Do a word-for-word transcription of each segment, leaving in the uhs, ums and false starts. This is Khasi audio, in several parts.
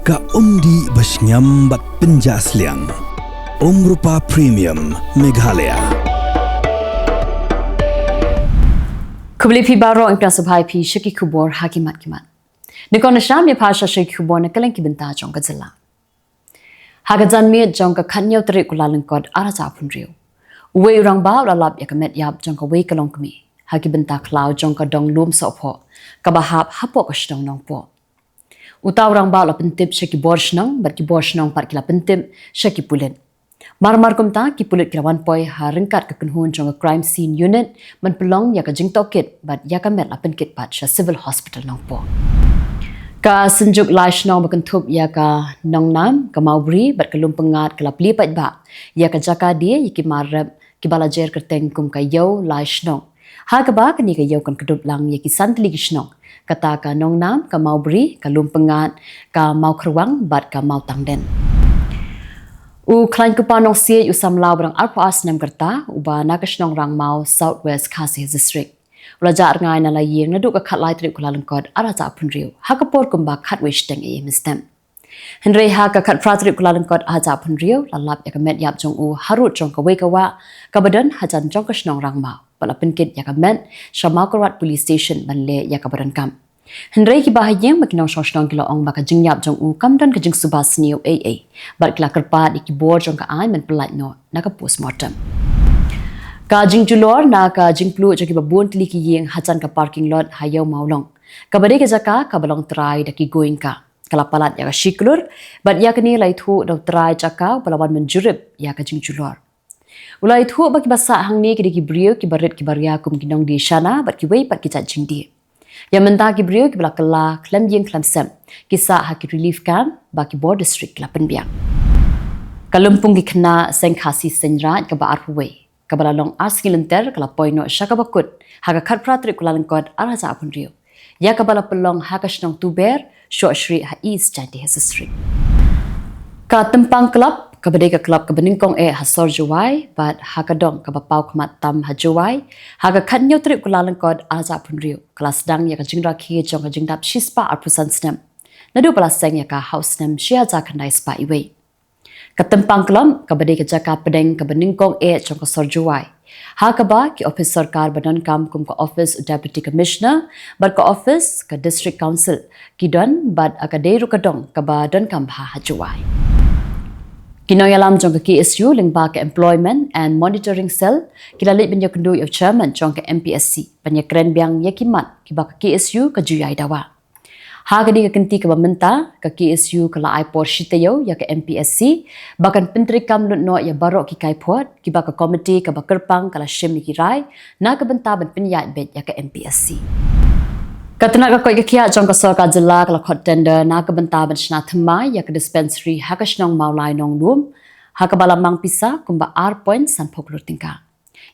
Ka umdih ba shngiam bad pynjah sliang. Umrupa Premium Meghalaya. Khublei phi baroh, ngi pdiang sngewbha ïa phi sha ki khubor ha ki mat ki mat. Nyngkong nyngkong ïa phi sha ki khubor na ka liang ki bynta jong ka jylla. Ha ka janmiet jong ka khatnïew tarik u Kyllalyngkot ar hajar arphew hynriew, uwei u rangbah u la lap ïa ka met ïap jong kawei ka longkmie ha ki bynta khlaw jong ka dong lum Sohphoh kaba hap hapoh ka shnong Nongpoh. Uta u rangbah u la pyntip sha ki bor shnong bad ki bor shnong pat ki la pyntip sha ki pulit. Mar mar kumta, ki pulit ki la wan poi ha ryngkat ka kynhun jong ka Crime Scene Unit ban pynlong ïa ka jingtohkit bad ïa ka met la pynkit pat sha Civil Hospital Nongpoh. Ka Synjuk Lai Shnong ba kynthup ïa ka Nongnam, ka Mawbri bad ka Lumpyngngad ka la plie paidbah ïa ka jaka die ïa ki mar rep kiba la jer kyrteng kum ka Ïew Lai Shnong, ha kaba kane ka ïew kan kdup lang ïa ki san tylli ki shnong, kata ka Nongnam, ka Mawbri, ka Lumpyngngad, ka Mawkyrwang bad ka Mawtangden. U Khlaiñ Kupa Nongsiej, u samla uba dang arphew ar snem ka rta, uba na ka shnong Rangmaw, South West Khasi Hills District, u la jah rngai na la ïing naduh ka khatlai tarik u Kyllalyngkot ar hajar arphew hynriew ha ka por kumba khatwei shiteng A M mynstep. Hynrei ha ka khatphra tarik u Kyllalyngkot ar hajar arphew hynriew la lap ïa ka met ïap jong u harud jong kawei ka wah kaba don hajan jong ka shnong Rangmaw, bad la pynkit ïa ka met sha Mawkyrwat Police Station ban leh ïa kaba donkam. Hynrei kiba ha ïing bad ki nongshong shnong ki la ong ba ka jingïap jong u kam don ka jingsuba sniew ei ei, bad ki la kyrpad ïa ki bor jong ka aiñ ban pyllait noh na ka postmortem. Ka jingjulor na ka jingpluh jong kiba bun tylli ki ïing hajan ka parking lot ha Ïew Mawlong, kaba dei ka jaka kaba long trai da ki goiñ ka, ka la palat ïa ka shi klur, bad ïa kane la ïathuh da u trai jaka uba la wan mynjurip ïa ka jingjulor. U la ïathuh ba kiba sah hangne ki dei ki briew kiba rit kiba ria kum ki nongdie shana bad kiwei pat ki jait jingdie. Ïa mynta ki briew kiba la kylla khlem ïing khlem sem ki sah ha ki relief camp ba ki bor district ki la pynbiang. Ka lympung ki khynnah seng Khasi Seng Raij kaba arphew wei, kaba la long ar sngi lynter, ka la poi noh sha kaba kut ha ka khatphra tarik u Kyllalyngkot ar hajar arphew hynriew, ïa kaba la pynlong ha ka shnong Tuber, Shohshrih ha East Jaintia Hills District. Ka Tympang Club, kaba dei ka club kaba nyngkong eh ha sor Jowai bad ha ka dong kaba paw khmat tam ha Jowai, ha ka khatnïew tarik u Kyllalyngkot ar hajar arphew hynriew, ka la sdang ïa ka jingrakhe jong ka jingdap shispah arphew san snem, naduh ba la seng ïa ka ha u snem shi hajar khyndai spah iwei. Ka Tympang Club, kaba dei ka jaka pdeng kaba nyngkong eh jong ka sor Jowai, ha kaba ki ophis sorkar ba donkam kum ka ophis u Deputy Commissioner bad ka ophis ka District Council ki don, bad ka dei ruh ka dong kaba donkam bha ha Jowai. Ki nongïalam jong ka K S U lyngba ka Employment and Monitoring Cell ki la leit ban ïakynduh ïa u chairman jong ka M P S C ban ïakren biang ïa ki mat kiba ka K S U ka ju ïai dawa. Ha kane ka kynti kaba mynta, ka K S U ka la ai por shi taïew ïa ka M P S C ba kan pyntreikam lut noh ïa baroh ki kaiphod kiba ka komiti kaba kyrpang ka la shim ïa ki rai na ka bynta ban pynïaid beit ïa ka M P S C. Ka tnat ka koit ka khiah jong ka sorkar jylla ka la khot tender na ka bynta ban shna thymmai ïa ka dispensary ha ka shnong Mawlai Nonglum, ha kaba la mang pisa kumba ar point sanphew klur tyngka.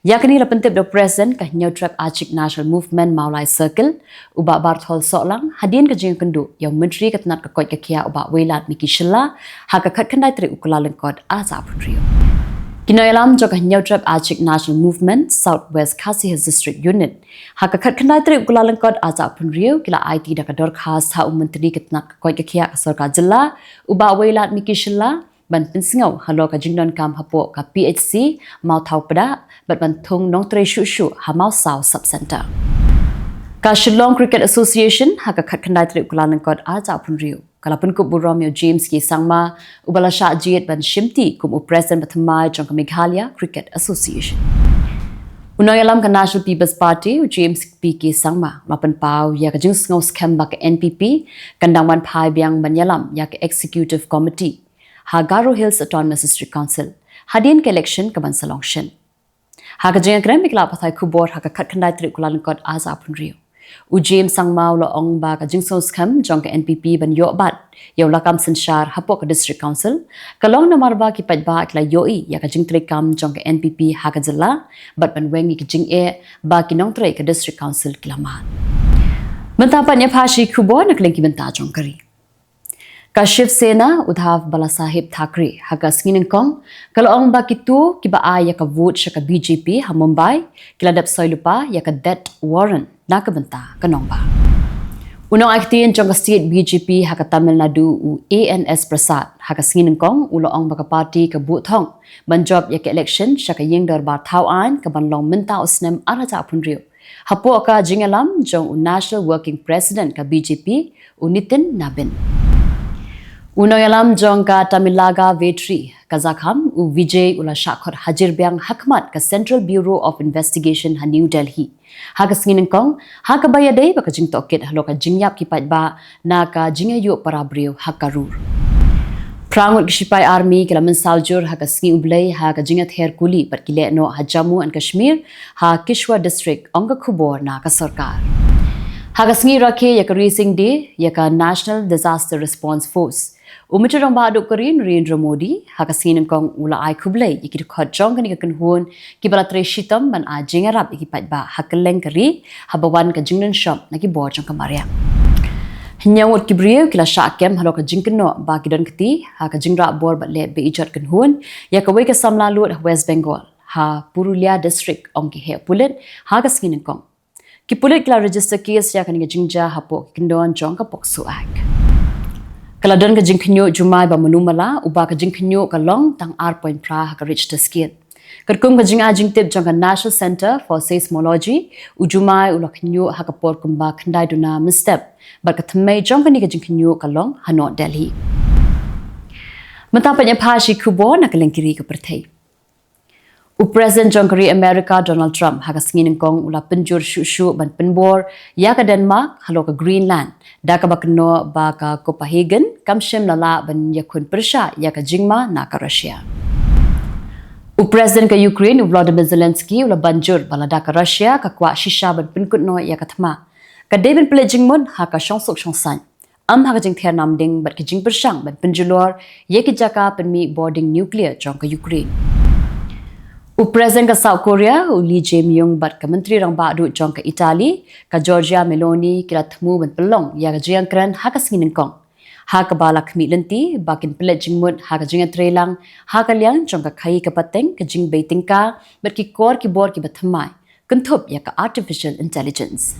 Ïa kane la pyntip da u President ka Hynñiewtrep Achik National Movement Mawlai Circle, u Bah Barthol Sohlang, hadien ka jingïakynduh ïa u Myntri ka tnat ka koit ka khiah, u Bah Wailadmiki Shylla, ha ka khatkhyndai tarik u Kyllalyngkot ar hajar arphew hynriew. Ki nongïalam jong ka Hynñiewtrep Achik National Movement South West Khasi Hills District Unit, ha ka khatkhyndai tarik u Kyllalyngkot ar hajar arphew hynriew, ki la aiti da ka dorkhas ha u Myntri ka tnat ka koit ka khiah ka sorkar jylla, u Bah Wailadmiki Shylla, ban pynsngew halor ka jingdonkam hapoh ka P H C Mawthawpdah bad ban thung nongtrei shuh shuh ha Mawsaw Sub Centre. Ka Shillong Cricket Association, ha ka khatkhyndai tarik u Kyllalyngkot ar hajar arphew hynriew, ka la pynkup burom ïa u James K Sangma, uba la shah jied ban shimti kum u President bathymmai jong ka Meghalaya Cricket Association. U nongïalam ka National People's Party, u James P K Sangma, u la pynpaw ïa ka jingsngew skhem ba ka N P P kan dang wan phai biang ban ïalam ïa ka Executive Committee ha Garo Hills Autonomous District Council hadien ka election kaban sa long shen. Ha ka jingïakren bad ki lad pathai khubor ha ka khatkhyndai tarik u Kyllalyngkot ar hajar arphew hynriew, u James Sangma u la ong ba ka jingsngew skhem jong ka N P P ban ïoh bat ïa u lakam synshar hapoh ka District Council ka long namar ba ki paidbah ki la ïohi ïa ka jingtreikam jong ka N P P ha ka jylla, bad ban weng ïa ki jingeh ba ki nongtrei ka District Council ki la mad. Mynta pat ïa phi sha ki khubor na ka liang ki bynta jong ka ri. Ka Shiv Sena, Uddhav Balasaheb Thackeray, ha ka sngi nyngkong, ka la ong ba kito kiba ai ïa ka vote sha ka B J P ha Mumbai, ki la dep soi lypa ïa ka death warrant na ka bynta ka nongbah. U nongai ktien jong ka state B J P ha ka Tamil Nadu u A N S Prasad ha ka sngi nyngkong u la ong ba ka party ka buh thong ban jop ïa ka election sha ka ïing dorbar thaw aiñ ka ban long mynta u snem ar hajar arphew hynriew. Hapoh ka jingïalam jong u National Working President ka B J P u Nitin Nabin. U nongïalam jong ka Tamilnaga Vetri Kazhakham u Vijay u la shah khot hajir biang ha khmat ka Central Bureau of Investigation ha New Delhi ha ka sngi nyngkong, ha kaba ïadei bad ka jingtohkit halor ka jingïap ki paidbah na ka jingïaïuh para briew ha Karur. Phra ngut ki shipai army ki la mynsaw jur ha ka sngi U Blei ha ka jingïather kuli bad ki lehnoh ha Jammu and Kashmir ha Kishtwar District, ong ka khubor na ka sorkar. Ha ka sngi rakhe ïa ka Raising Day ïa ka National Disaster Response Force, u Myntri Rangbah Duh ka ri Narendra Modi ha ka sngi nyngkong u la ai khublei ïa ki dkhot jong kane ka kynhun kiba la trei shitom ban ai jingïarap ïa ki paidbah ha kylleng ka ri haba wan ka jingdon shop na ki bor jong ka mariang. Hynñiew ngut ki briew ki la shah kem halor ka jingkynnoh ba ki don kti ha ka jingrah bor bad leh bejot kynhun ïa kawei ka samla lud ha West Bengal ha Purulia District, ong ki heh pulit ha ka sngi nyngkong. Ki pulit ki la register case ïa kane ka jingjia hapoh ki kyndon jong ka POCSO Act. Ka la don ka jingkhynñiuh jumai ba manu mala uba ka jingkhynñiuh ka long tang ar point phra ha ka Richter scale. Katkum ka jingai jingtip jong ka National Centre for Seismology, u jumai u la khynñiuh ha ka por kumba khyndai duna mynstep bad ka thymmei jong kane ka jingkhynñiuh ka long ha North Delhi. Mynta peit ïa pha shi khubor na ka lyngkiri ka pyrthei. U President jong ka ri America Donald Trump ha ka sngi nyngkong u la pynjur shuh shuh ban pynbor ïa ka Denmark halor ka Greenland da kaba kynnoh ba ka Copenhagen kam shym la lah ban ïakhun pyrshah ïa ka jingma na ka Russia. U President ka Ukraine u Volodymyr Zelensky u la ban jur ba lada ka Russia ka kwah shisha ban pynkut noh ïa ka thma, ka dei ban pynleit jingmut ha ka shongsuk shongsaiñ, ym ha ka jingther namding bad ka jingpyrshang ban pynjulor ïa ki jaka pynmih bording nuclear jong ka Ukraine. U President ka South Korea u Lee Jae-myung bad ka Myntri Rangbah Duh jong ka Italy ka Giorgia Meloni ki la thmu ban pynlong ïa ka jingïakren ha ka sngi nyngkong, ha kaba la khmih lynti ba kin pynleit jingmut ha ka jingïatreilang ha ka liang jong ka khaïi ka pateng, ka jingbei tyngka bad ki kor ki bor kiba thymmai kynthup ïa ka artificial intelligence.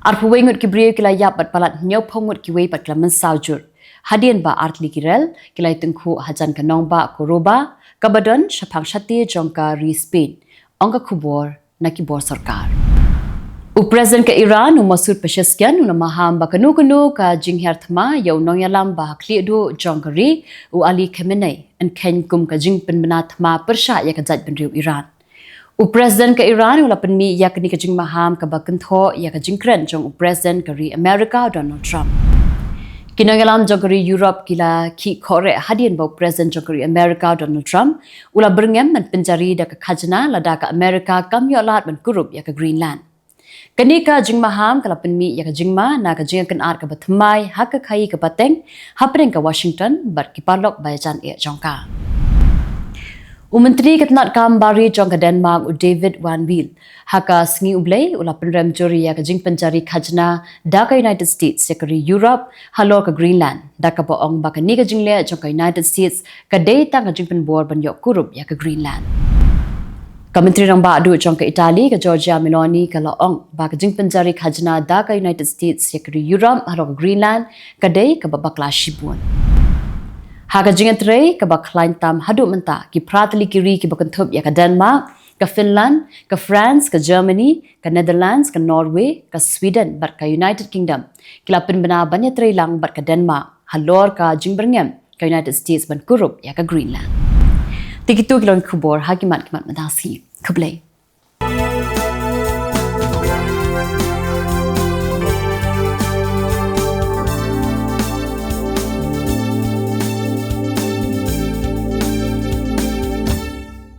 Arphew wei ngut ki briew ki la ïap bad palat hynñiewphew ngut kiwei pat ki la mynsaw jur hadien ba artylli ki rel ki la ïatyngkhuh hajan ka nongbah Córdoba kaba don shaphang shatir jong ka ri Spain, ong ka khubor na ki bor sorkar. U President ka Iran u Masoud Pezeshkian u la maham ba kano kano ka jinghiar thma ïa u nongïalam ba ha khlieh duh jong ka ri u Ali Khamenei yn kheiñ kum ka jingpynbna thma pyrshah ïa ka jaitbynriew Iran. U President ka Iran u la pynmih ïa kane ka jingmaham kaba kynthoh ïa ka jingkren jong u President ka ri America Donald Trump. Ki nongïalam jong ka ri Europe ki la khih khohreh hadien ba u President jong ka ri America Donald Trump u la byrngem ban pynjari da ka khajna lada ka America kam ïoh lad ban kurup ïa ka Greenland. Kane ka jingmaham ka la pynmih ïa ka jingma na ka jingïakynad kaba thymmai ha ka khaïi ka pateng hapdeng ka Washington bad ki paralok ba ïajan eh jong ka. U Myntri ka tnad kam bari jong ka Denmark u David Van Wiel ha ka sngi U Blei u la pynrem jur ïa ka jingpynjari khajna da ka United States ïa ka ri Europe halor ka Greenland da kaba ong ba kane ka jingleh jong ka United States ka dei tang ka jingpynbor ban ïoh kurup ïa ka Greenland. Ka Myntri Rangbah Duh jong ka Italy ka Giorgia Meloni ka la ong ba ka jingpynjari khajna da ka United States ïa ka ri Europe halor ka Greenland ka dei kaba bakla shibun. Ha ka jingïatrei kaba khlaiñ tam haduh mynta, ki phra tylli ki ri kiba kynthup ïa ka Denmark, ka Finland, ka France, ka Germany, ka Netherlands, ka Norway, ka Sweden bad ka United Kingdom ki la pynbna ban ïatreilang bad ka Denmark halor ka jingbyrngem ka United States ban kurup ïa ka Greenland. Te kito ki long ki khubor ha ki mat ki mat mynta ka sngi. Khublei.